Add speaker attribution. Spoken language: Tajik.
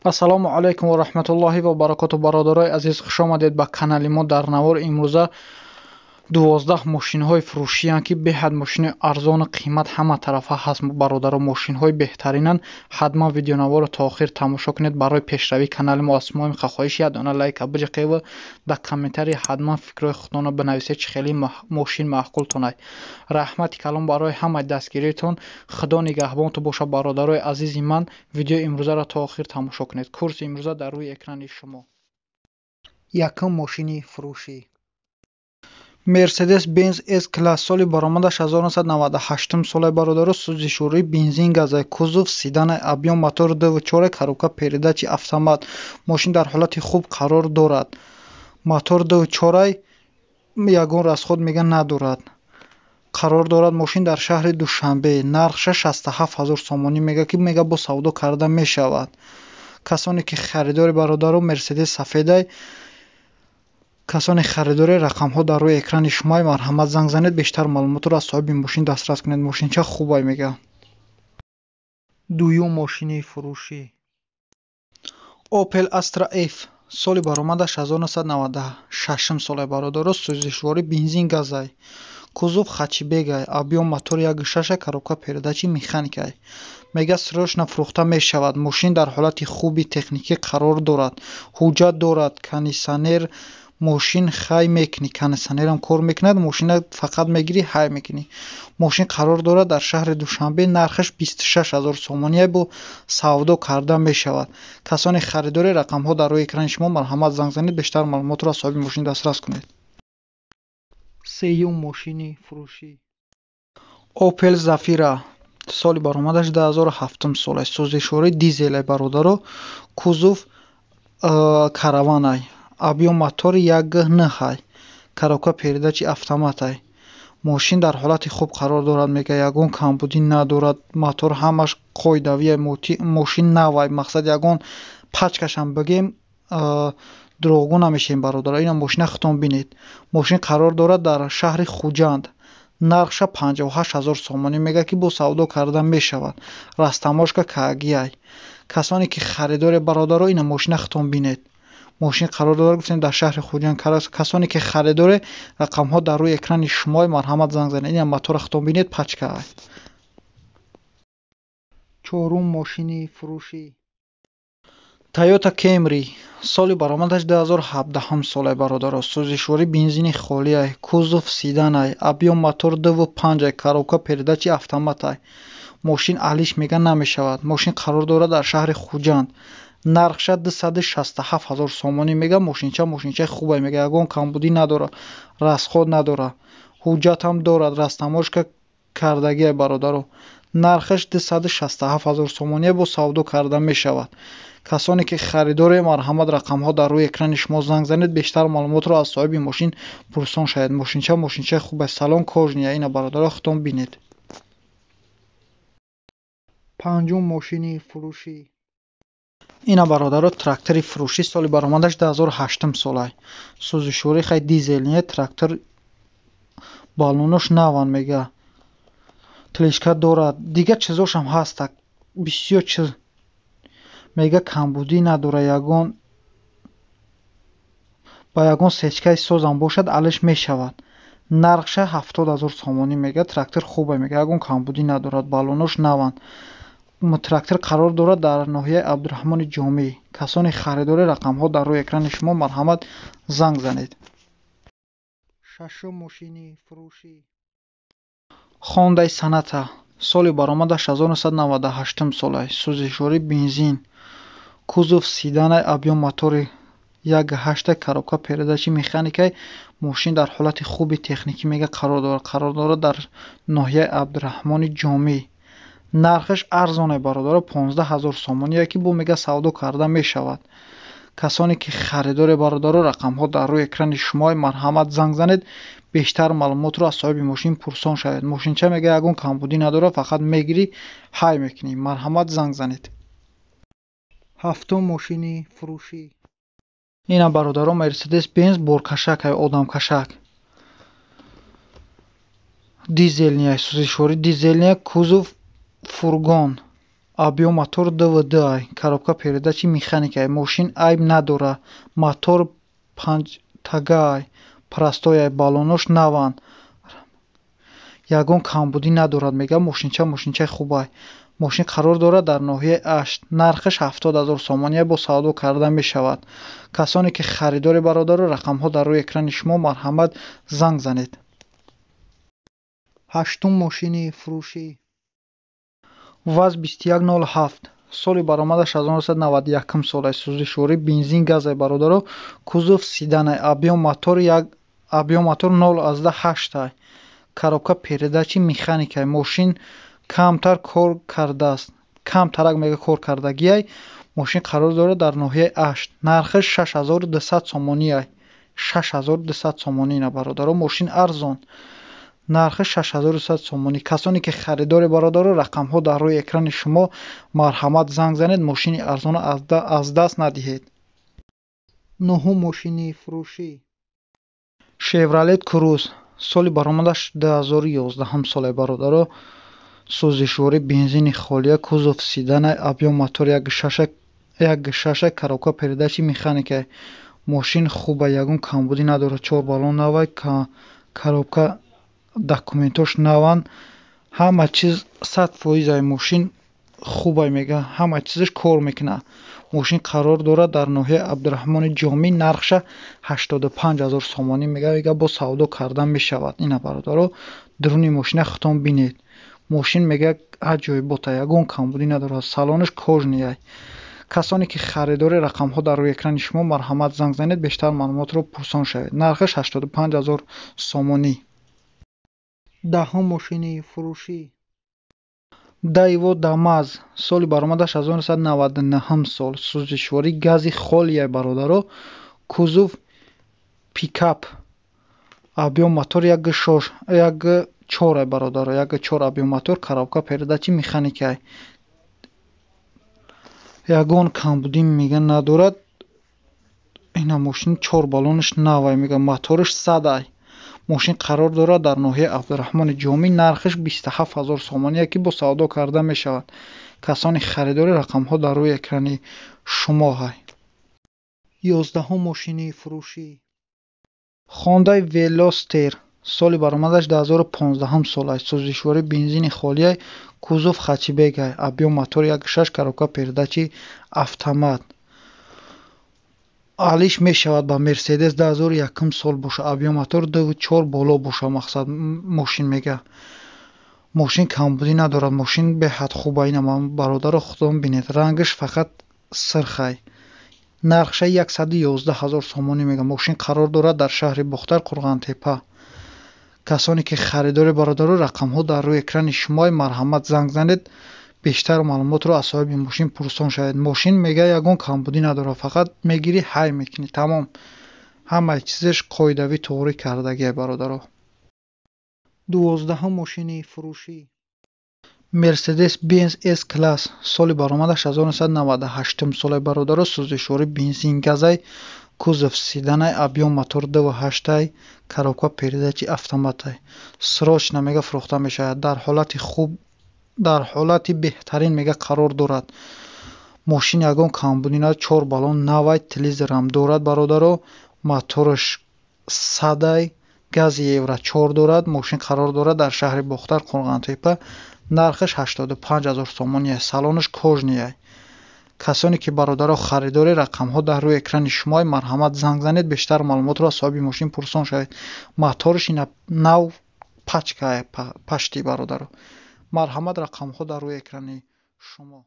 Speaker 1: Ассалому алайкум ва раҳматуллоҳи ва баракоту. Бародарои азиз, хуш омадед ба канали мо. Дар навор имрӯза 12 мошинҳои фурӯшиянд, ки беҳад мошини арзону қимат ҳама тарафа ҳаст. Бародаро, мошинҳои беҳтаринанд. Ҳатман видеонаворро то охир тамошо кунед. Барои пешравии канали мо аз шумо хоҳиш як дона лайка биҷиқеву дар комментарий ҳатман фикрҳои худтонро бинависед, чӣ хеле мошин маъқултонай. Раҳмати калон барои ҳамаи дастгириятон. Худо нигаҳбонтон бошад, бародарои азизи ман. Видеои имрӯзаро то охир тамошо кунед. Курси имрӯза дар рӯи экрани шумо. Якум мошини фурӯшӣ Мерседес Бенз С класс, соли баромадаш 1998 солаи, бародаро. Сӯзишвории бензин газай, кузов седанай, объём мотор 2,4, коробка передачи автомат. Мошин дар ҳолати хуб қарор дорад. Мотор 2,4, ягон расход мега надорад. Қарор дорад мошин дар шаҳри Душанбе. Нархша 67 ҳазор сомонӣ мега, ки мега бо савдо карда мешавад. Касоне ки харидори, бародаро, Мерседес сафедай. Касоне харидори, рақамҳо дар рӯи экрани шумои, марҳамат занг занед, бештар маълумотро аз соҳиби мошин дастрас кунед. Мошинча хубай мега. Дуюм мошини фурӯшӣ Opel Astra F, соли баромадаш 1996 солаи, бародаро. Сӯзишворӣ бензин газай, кузов хэтчбекай, объём мотор 1,6, коробка передачи механикай. Мега, срочно фурӯхта мешавад. Мошин дар ҳолати хуби техникӣ қарор дорад, ҳуҷҷат дорад, кондитсионер. Мошин хай мекунӣ, кондитсионерам кор мекунад. Мошина фақат мегирӣ, ҳай мекунӣ. Мошин қарор дорад дар шаҳри Душанбе. Нархаш 26 ҳазор сомония, бо савдо карда мешавад. Касоне харидори, рақамҳо дар рӯи экрани шумо, марҳамат занг занед, бештар маълумотро аз соҳиби мошин дастрас кунед. Сеюм мошини фурӯшӣ Opel Zafira, соли баромадаш 2007 сола, сӯзишвории дизелай, бародаро, кузов караванай, объём мотори 1,9, коробка передачи автоматай. Мошин дар ҳолати хуб қарор дорад, мега, ягон камбудӣ надорад, мотор ҳамаш қоидавия, мошин навай, мақсад ягон пачкашам бигем, дурӯғгӯ намешавем, бародаро. Ина мошина худтон бинед. Мошин қарор дорад дар шаҳри Хуҷанд. Нархша 58 ҳазор сомонӣ мега, ки бо савдо карда мешавад. Растаможка кагияй. Касоне ки харидоре, бародаро, ина мошина худтон бинед. Мошин қарор дорад, гуфтем, дар шаҳри Хуҷанд. Касоне ки харидоре, рақамҳо дар рӯи экрани шумои, марҳамат занг занед. Ина мотора худтон бинед, пачка. Чорум мошини фурӯшӣ Toyota Camry, соли баромадаш 2017 солаи, бародаро. Сӯзишворӣ бензини холиай, кузов седанай, объём мотор 2,5, коробка передачи автоматай. Мошин алиш мега намешавад. Мошин қарор дорад дар шаҳри Хуҷанд. Нархша 267 ҳазор сомонӣ мега. Мошинча мошинчаи хубай мега, ягон камбудӣ надорад, расход надорад, ҳуҷҷатам дорад, растаможка кардагиай, бародаро. Нархаш 267 ҳазор сомония, бо савдо карда мешавад. Касоне ки харидоре, марҳамат, рақамҳо дар рӯи экрани шумо, занг занед, бештар маълумотро аз соҳиби мошин пурсон шавед. Мошинча мошинчаи хуб аст, салон кожаный. Ина, бародаро, худтон бинед. Панҷум мошини фурӯшӣ ина, бародаро, трактори фурӯшӣ, соли баромадаш 2008 солай, сӯзишворӣ хай дизельный трактор, баллонош наван мега, тележка дорад, дигар чизошам ҳаста, бисёр чиз мега, камбудӣ надорад. Ягон ба ягон сечкаи созам бошад, алиш мешавад. Нархша 70 ҳазор сомонӣ мега. Трактор хубе мега, ягон камбудӣ надорад, баллонош наванд. Трактор қарор дорад дар ноҳияи Абдураҳмони Ҷомӣ. Касоне харидори, рақамҳо дар рӯи экрани шумо, марҳамат занг занед. Шашум мошини фурӯшӣ Хондай Соната, соли баромадаш 1998 солай, сӯзишворӣ бензин, кузов седанай, объём мотори 1,8, коробка передачи механикай. Мошин дар ҳолати хуби техникӣ мега қарор дорад. Қарор дорад дар ноҳияи Абдураҳмони Ҷомӣ. Нархаш арзоне, бародаро, 15 ҳазор сомоние, ки бо мега савдо карда мешавад. Касоне ки харидоре, бародаро, рақамҳо дар рӯи экрани шумои, марҳамат занг занед, бештар маълумотро аз соҳиби мошин пурсон шавед. Мошинча мега ягон камбудӣ надорад, фақат мегирӣ, ҳай мекунӣ. Марҳамат занг занед. Ҳафтум мошини фурӯшӣ ина, бародаро, Мерседес Бенз боркашак, одамкашак, дизельный, сӯзишворӣ дизельный, кузов фургон. Объём мотор 2,2 ай, коробка передачи механика ай. Мошин айб надора, мотор панҷтага ай, простой ай, баллонош наванд, ягон камбудӣ надорад. Мега, мошинча мошинчаи хубай. Мошин қарор дорад дар ноҳияи Ашт, нархаш 70 000 сомонӣ, бо савдо карда мешавад. Касоне ки харидори, бародаро, рақамҳо дар рӯи экрани шумо, марҳамат, занг занед. Ҳаштум мошини фурӯшӣ: ВАЗ 2107, соли баромадаш 1991 солай, сӯзишворӣ бензин газай, бародаро, кузов седанай, объём мотор як, объём мотор 0,8-ай, коробка передачи механикай. Мошин камтар кор кардааст, камтарак мега кор кардагиай. Мошин қарор дорад дар ноҳияи Ашт, нархаш 6200 сомониай, 6200 сомонӣ. На, бародаро, мошин арзон, нархи 6200 сомонӣ. Касоне ки харидори, бародаро, рақамҳо дар рӯи экрани шумо, марҳамат, занг занед, мошини арзонро аз даст надиҳед. Нуҳум мошини фурӯшӣ: Шевролет Круз, соли баромадаш 2011 соле, бародаро, сӯзишворӣ бензини холия, кузов седанай, объём мотор 1,6, коробка передачи механикай. Мошин хуба, ягон камбудӣ надорад, чор баллон навай, коробка, документош наванд, ҳама чиз 100%-ай. Мошин хубай, мега, ҳама чизаш кор мекунад. Мошин қарор дорад дар ноҳияи Абдураҳмони Ҷомӣ, нархша 85 000 сомонӣ мега, бо савдо карда мешавад. Ина, бародаро, дуруни мошина худтон бинед. Мошин, мега, аҷоибота, ягон камбудӣ надорад, салонаш кожаный. Касоне ки харидори, рақамҳо дар рӯи экрани шумо, марҳамат, занг занед, бештар маълумотро пурсон шавед. Нархаш 85 000 сомонӣ. Даҳум мошини фурӯшӣ: Дэву Дамаз, соли баромадаш 1999 сол, сӯзишворӣ гази холия, бародаро, кузов пикап, объём мотор 1,4, бародаро, 1,4 объём мотор, коробка передачи механикай. Ягон камбудӣ, мега, надорад. Ина мошин чор баллонаш навай, мега, мотораш 100-ай. Мошин қарор дорад дар ноҳияи Абдураҳмони Ҷомӣ, нархаш 27 000 сомоние, ки бо савдо карда мешавад. Касони харидори, рақамҳо дар рӯи экрани шумо ҳай. 11-ум мошини фурӯшӣ: Хондай Велостер, соли баромадаш 2015 сол аст, сӯзишворӣ бензини холиай, кузов хэтчбекай, объём мотор 1,6, коробка передачи автомат. Алиш мешавад ба Мерседес 2001 сол боша, объём мотор 2,4 боло боша. Мақсад, мошин, мега, мошин камбудӣ надорад, мошин беҳад хуба. Ина, бародаро, худон бинед, рангаш фақат сирхай. Нархша 111 000 сомонӣ мега. Мошин қарор дорад дар шаҳри Бохтар, Қурғантепа. Касоне ки харидори, бародаро, рақамҳо дар рӯи экрани шумои, марҳамат, занг занед, бештар маълумотро аз соҳиби мошин пурсон шавед. Мошин, мега, ягон камбудӣ надорад, фақат мегирӣ, ҳай мекунӣ, тамом. Ҳамаи чизаш қоидавӣ туғрӣ кардагия, бародаро. 12-ум мошини фурӯшӣ: Мерседес Бенз С класс, соли баромадаш 1998 соли, бародаро, сӯзишворӣ бензин газай, кузов седанай, объём мотор 2,8-ай, коробка передачи автоматай. Срочно, мега, фурӯхта мешавад, дар ҳолати хуб, дар ҳолати беҳтарин, мега, қарор дорад. Мошин ягон камбудӣ надорад, чор баллон навай, телевизорам дорад, бародаро, мотораш 100-ай, гази евро 4 дорад. Мошин қарор дорад дар шаҳри Бохтар, Қурғантепа, нархаш 85 000 сомонӣ, салонаш кожаный. Касоне ки, бародаро, харидори, рақамҳо дар рӯи экрани шумои, марҳамат, занг занед, бештар маълумотро аз соҳиби мошин пурсон шавед. Мотораш ина нав, пачка пашти, бародаро, марҳамат, рақамҳо дар рӯи экрани шумо.